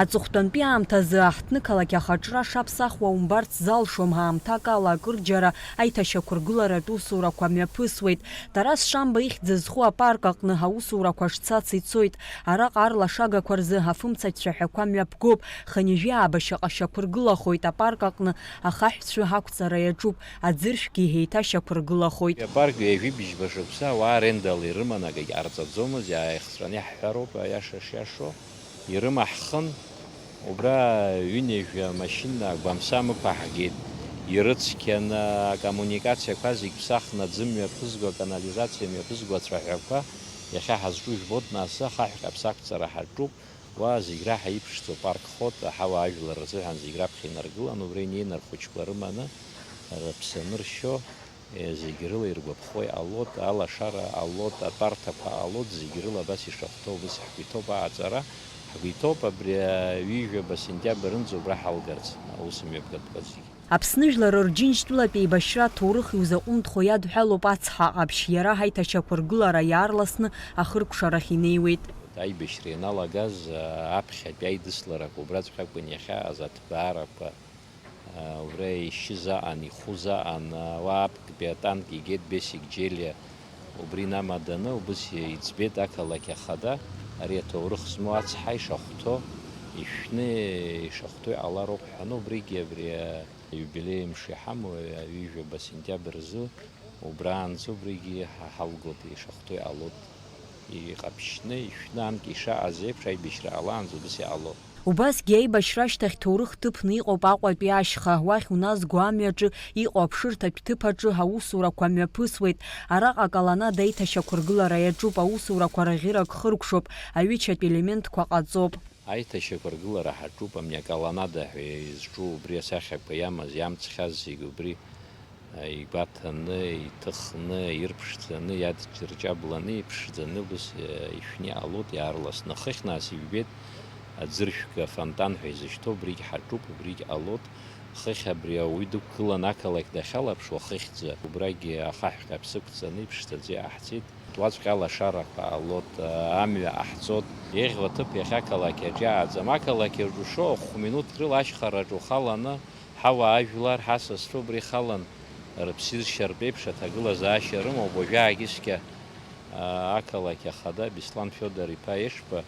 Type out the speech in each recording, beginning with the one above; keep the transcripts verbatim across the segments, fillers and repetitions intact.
Аҵыхәтәантәи аамҭазы аҳҭнықалақь ахаҿра шаԥсахуа умбарц залшом, ҳаамҭак ала акырџьара аиҭашьақәыргыларатә усурақәа мҩаԥысуеит. Тарас Шамба ихьӡ зху апарк аҟны аусурақәа шцац ицоит. Араҟа арлашагақәа рзы афымцатә цәаҳәақәа мҩаԥгоуп. Хынҩажәи аабашьаҟа шьақәыргылахоит апарк аҟны ахаҳәцәы ақәҵара иаҿуп, аӡыршәгьы еиҭашьақәыргылахоит. Апарк ҩажәи быжьба шықәса ауаа арендала ирыман, акгьы ҟарҵаӡомызт, иааихҵәаны иаҳҳәароуп, аиаша шиашоу. Ирымаҳхын, убра ҩынҩажәа машьына агәамсам ықәаҳгеит, ирыцқьаны, акоммуникациақәа зегь ԥсахны, аӡы мҩаԥызго, аканализациа мҩаԥызго ацәаҳәақәа иахьа ҳазҿу жәбоит, нас ахаҳә ҟаԥсақәҵара ҳаҿуп, уа зегь раҳа иԥшӡоу парк хот, аҳауа ажәлар рзыҳәан зегь раԥхьа инаргылан, убра инеины рхәыҷқәа рыманы, рыԥсы аныршьо, Е, зегь рыла иргәаԥхо иҟалоит, алашара ҟалоит, атәарҭақәа ҟалоит, зегь рыла абас ишахәҭоу убас ҳгәы иҭоуп ааҵара. Ҳгәы иҭоуп абри ҩажәаба сентиабрынӡа убра ҳалгарц, аус мҩаԥгатәқәа зегь. Аԥсны Жәлар Рџьынџьтәылатә еибашьра аҭоурых иузаҟәымҭхо иадҳәалоуп ацҳа ҟаԥшь, иара ҳаиҭашьақәыргылара иаарласны ахыркәшарахь инеиуеит. Аибашьра ианалагаз, аԥхьатәи аидысларақәа убраҵәҟьа акәын иахьааз аҭбаарақәа. Убра ишьыз аан, ихәыз аан, уа аԥктәи атанк игеит Бесик Џьелиа. Убри инамаданы, убыс иӡбеит ақалақь ахада, ари аҭоурых змоу ацҳа ишахәҭоу, ишәны ишахәҭоу иҟалароуп ҳәаны, убригьы абри аиубилеи мшы иҳамоу, ҩажәаба сентиабр азы, убраанӡа убригьы ҳа ҳалгоит, ишахәҭоу иҟалоит. Иҟаԥшьны, ишәны анк ишааз еиԥш аибашьра ҟалаанӡа убыс иҟалоит. Убасгьы аибашьра ашьҭахь ҭоурых ҭыԥны иҟоуп Аҟәатәи ашьха, уахь уназго амҩаҿы иҟоу аԥшырҭатә ҭыԥ аҿы аусурақәа мҩаԥысуеит. Араҟа аколоннада аиҭашьақәыргылара иаҿуп, аусурақәа раӷьырак хыркәшоуп, аҩычатә елементқәа ҟаҵоуп. Аиҭашьақәыргылара ҳаҿуп, амни аколоннада ҳәа изҿу убри асахьақәа иамаз, иамцхьаз зегь убри игәаҭаны, иҭыхны, ирԥшӡаны, иадҷырҷабланы, иԥшӡаны, убыс, э, ишәны иҟалоит иаарласны. Хыхь нас ижәбеит, аӡыршәга афонтан ҳәа изышьҭоу, убригь ҳаҿуп, убригь ҟалоит. Хыхь абри ауаҩы дықәгыланы ақалақь дахьалаԥшуа хыхьӡа, убрагьы ахаҳә ҟаԥшь сықәҵаны иԥшӡаӡа иҟаҳҵеит. Уаҵәҟьа алашарақәа ҟалоит, амҩа ҟаҳҵоит. Еиӷьу аҭыԥ иахьа ақалақь аҿы иааӡам. Ақалақь аҿы ушоу хә-минуҭк рыла ашьхараҿы ухаланы, ҳауаажәлар, ҳасасцәа убри ихалан, рыԥсышьа ртәеиԥш аҭагылазаашьа рымоуп. Уажәы аакьыскьа, аа, ақалақь ахада Беслан Фиодор-иԥа Ешба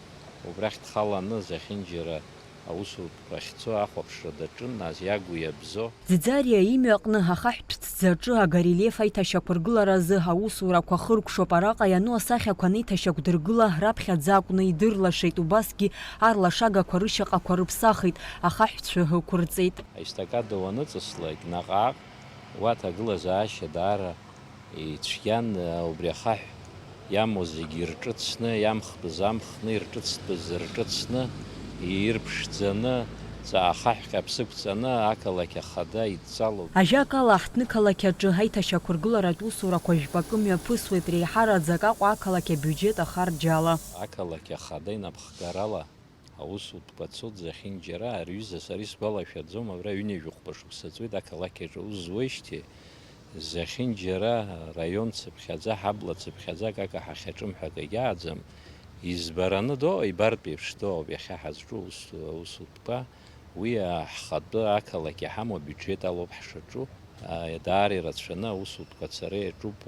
убрахь дхаланы зехьынџьара аусутә ахьцо ахәаԥшра даҿын, нас иагу иабзо. Ӡиӡариа имҩаҟны ахаҳәтә ҭӡаҿы агорельеф аиҭашьақәыргыларазы аусурақәа хыркәшоуп. Араҟа иану асахьақәа анеиҭашьақәдыргыла раԥхьаӡа акәны идырлашеит, убасгьы арлашагақәа рышьаҟақәа рыԥсахит, ахаҳәцәа ықәырҵеит. Аестакада уаныҵыслак, наҟ-ааҟ уа аҭагылазаашьа даара ицәгьан, убри ахаҳә иамоу зегьы ирҿыцны, иамхтәыз амхны, ирҿыцтәыз рҿыцны, ирԥшӡаны, ҵаа ахаҳә ҟьаԥсықәҵаны ақалақь ахада идҵалоуп. Ажәакала, аҳҭнықалақь аҿы аиҭашьақәыргыларатә усурақәа жәпакы мҩаԥысуеит, реиҳараӡак Аҟәа ақалақь абиуџьет ахарџьала. Ақалақь ахада инапхгарала аусутәқәа цоит зехьынџьара, ари ҩыза сара исгәалашәаӡом, абра ҩынҩажәи хәба шықәса ҵуеит ақалақь аҿы аус зуеижьҭеи, зехьынџьара раион цыԥхьаӡа, ҳабла цыԥхьаӡа акака ҳахьаҿым ҳәа акагьы ааӡам. Избараны доуа, ибартә еиԥш доуп иахьа ҳазҿу аус, аусутәқәа, уи ҳхатәы ақалақь иҳамоу абиуџьет алоуп ҳшаҿу. Даара ирацәаны аусутәқәа ацара иаҿуп,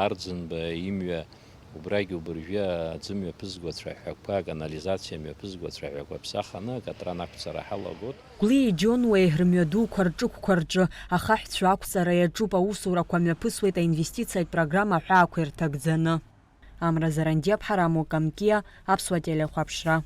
Арӡынба имҩа Убрагь убыржәы аӡы мҩаԥызго ацәаҳәақәа, аканализациа мҩаԥызго ацәаҳәақәа ԥсаханы акатран ақәҵара ҳалагоит. Гәлиеи Џьонуеи рымҩадуқәа рҿықәқәа рҿы ахаҳәцәа ақәҵара иаҿуп, аусурақәа мҩаԥысуеит аинвестициатә программа аҳәаақәа ирҭагӡаны. Амра Зарандиа, Ԥҳараму Камкиа, Аԥсуа телехәаԥшра.